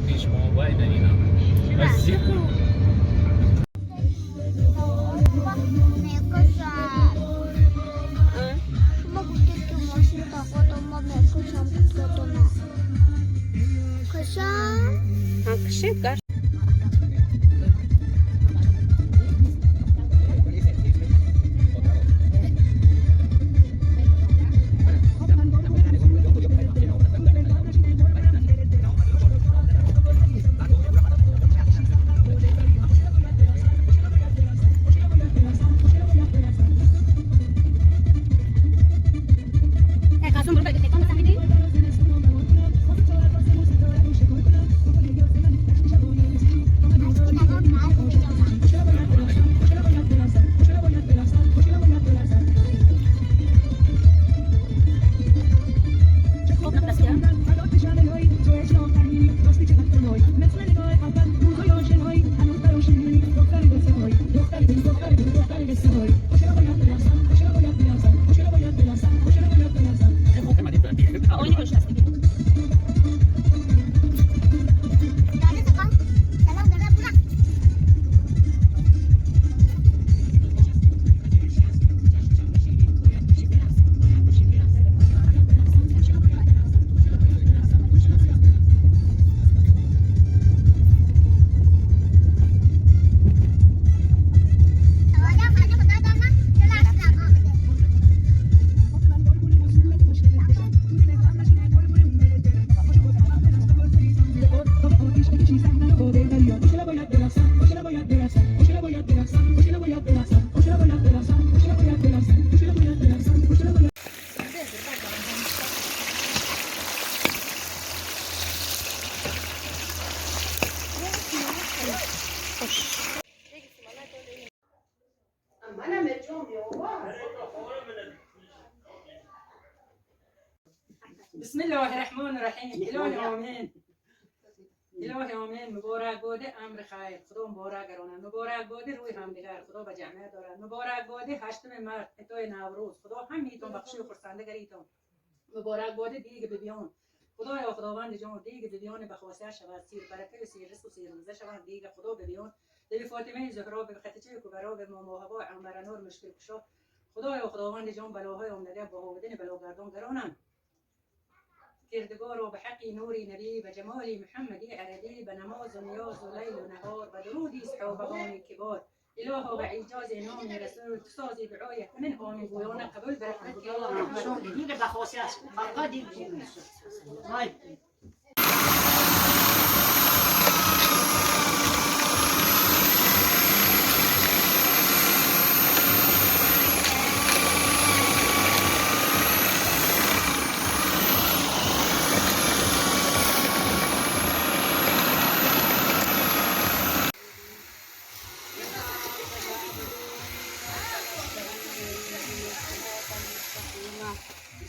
پیش موبایل اینا. بسم الله الرحمن الرحیم. الهی آمین، الهی آمین. مبارک باده امر خیر، خدا مبارک گرانه. مبارک باده روی همدیگر، خدا به جمعه دارن. مبارک باده هشتم مرد اتای نوروز، خدا هم میتون بخشی و خرسنده گریتون. مبارک باده دیگ ببیان، خدایا خداوند جان دیگ ببیان به خواسته شود، سیر برکه و سیر رزق و سیر روزه شود. دیگ خدا ببیان به فاطمه زهرا، به خدیجه کبرا، به ماما هوا عمر نور مشکل کشا. خدایا خداوند جان بلاهای آمده با آوردن بلاگردان گرانم. کردگارا به حق نوری نبی، به جمال محمدی عربی، به نماز و نیاز و لیل و نهار، به درودی صحابگان کبار. الها به ایجاز نام رسول تسازی دعای من آمین گویان قبول برحمت یا رحمت.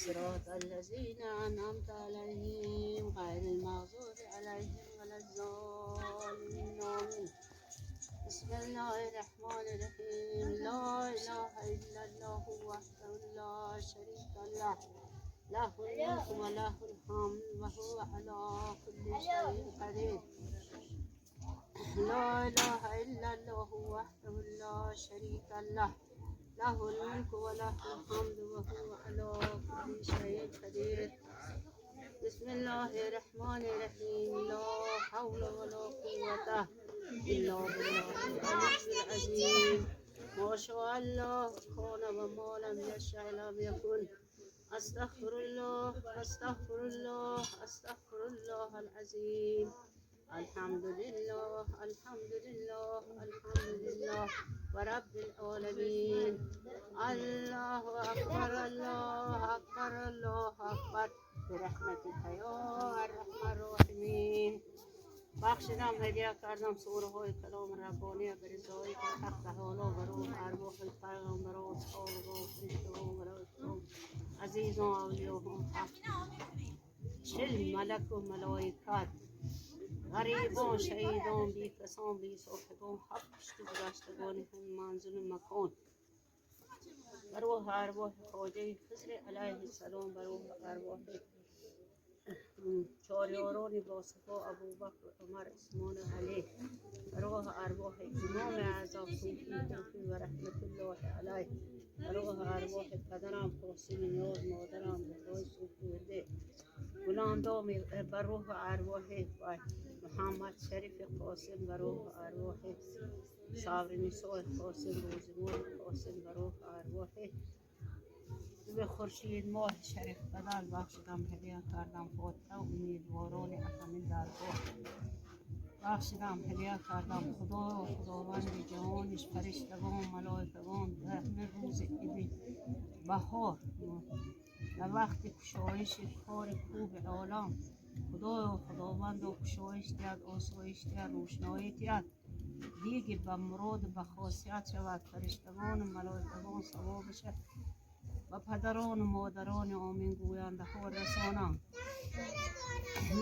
صراط الذين أنعمت عليهم غير المغضوب عليهم ولا الضالين. آمين. بسم الله الرحمن الرحيم. لا إله إلا الله وحده لا شريك له، له الملك وله الحمد وهو على كل شيء قدير. لا إله إلا الله وحده لا شريك له، له الملك وله الحمد وهو على كل شيء قدير. بسم الله الرحمن الرحيم. لا حول ولا قوة إلا بالله العلي العظيم. ما شاء الله كان وما لم يشاء لم يكن. أستغفر الله، أستغفر الله، أستغفر الله العظيم. الحمد لله، الحمد لله، الحمد لله ورب العالمين. الله أكبر، الله أكبر، الله أكبر. برحمتك يا أرحم الراحمين. بخشیدم، هدیه کردم سوره های کلام ربانی به رضای حق تعالی و روح ارواح پیغمبران، صحابگان، فرشتگان و ملائکه، عزیزان، اولیاء حق، 40 ملک و ملائکت، غریبان، شهیدان، بی کسان، بی صاحبان، حق پشت گذشتگان هم منزل و مکان، بروح ارواح خواجه خضر علیه السلام، بروح ارواح چهار یاران با صفا ابوبکر عمر عثمان و علی، روح ارواح امام اعظم صوفی کوفی و رحمت الله علیه، روح ارواح پدرم قاسم نیاز، مادرم زهرای صوفی ورده گلاندام، بر روح ارواح محمد شریف قاسم، بر روح ارواح صبر نساء قاسم، روزمار قاسم، بر روح ارواح به خورشید ماه شریف بدل بخشیدم، هدیه کردم فاتحه امیدواران همین درگاه بخشیدم، هدیه کردم. خدا و خداوند جهانش، فرشتگان، ملائکگان، در همه روز عید بهار، در وقت کشایش کار خوب عالم، خدا و خداوند و کشایش دهد، آسایش دهد، روشنایی دهد، دیگه به مراد به خاصیت شود. فرشتگان و ملائکگان ثوابش و پدران و مادران آمین گوینده ها رسانم.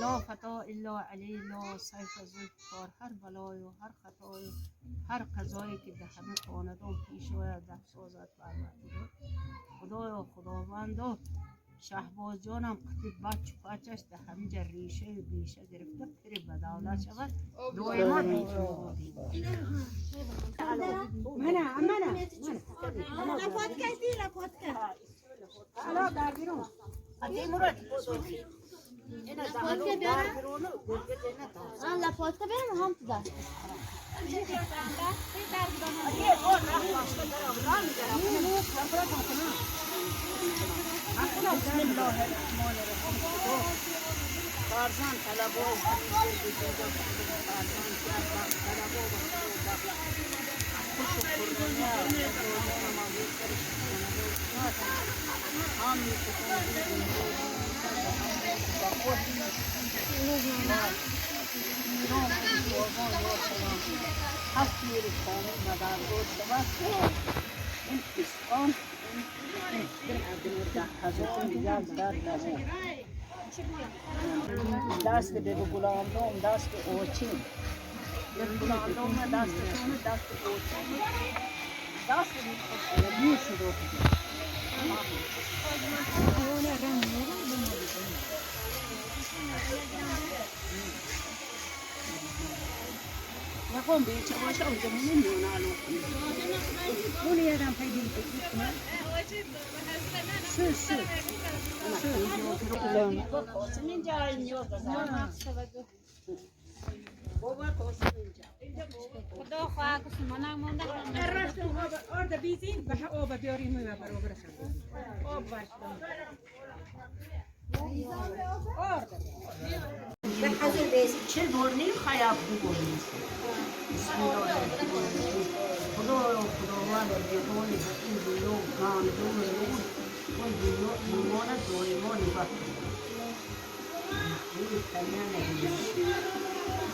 لا خطا الا علی، لا سیف ذوالفقار. هر بلای و هر خطای و هر قضایی که در همه خاندان پیش آید دفع سازد پروردگار. خدایا خداوندا، شهباز جانم قطی بچ بچش در همینجا ریشه و بیشه گرفته پری به دولت شود. دائما. منه منه. La podcast, la podcast. حالا در بیرون. La podcast بیارم؟ La podcast بیارم هم تو در. بسم الله الرحمن الرحیم. فرزند طلبا، فرزند طلبا، خوش و خرمی هم ایران هفت میر کامل و درگاه شود. این اسلام 10,000 دیگر در نظر دست به گلاندوم، دست اوچین گلاندوم، دست شونه، دست اوچین، دست شروع. یکم بیچه باشه اونجا میمونه الان. اون یادم پیدا کنم. سو سو قاسم اینجا نیاز دارم. بابا قاسم اینجا. خدا خواه کسی منم مونده. رفتم آرد بیزین به آب بیاریم و برابر آب باشتم آرد. به حضر بیسی 40 بار نیم خیاب دو بار نیست. بسم الله الرحمن الرحیم. خدا و خداوند جهان به این دنیا گندم نور و دنیا ایمان دائما نگاه.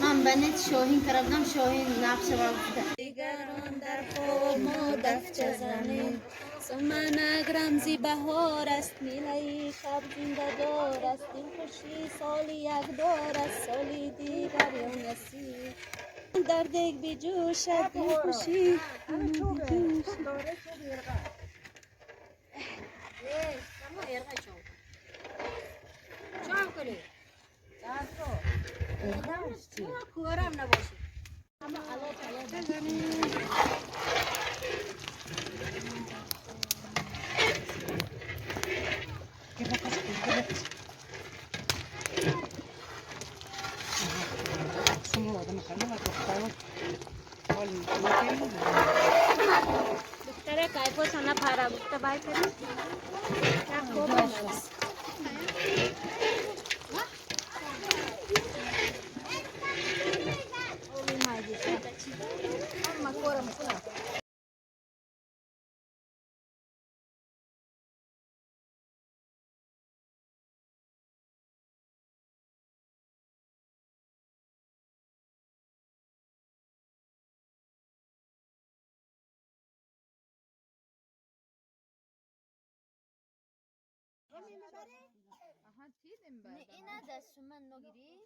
من بنت شاهین کردم، شاهین نقش گفته. دیگران در خواب ما دفچه زنیم. سمنک رمزی بهار است، میله شب زنده دار است. این خوشی سالی یک بار است، سالی دیگر یا نصیب. در دیگ بجوشد این خوشی بجوشد. چام کنی؟ کورم نباشه. اما الله تعالی. دختره کایپو سنا پارا گفته بای کنی. خوب است. نه اینا دست من نگیری.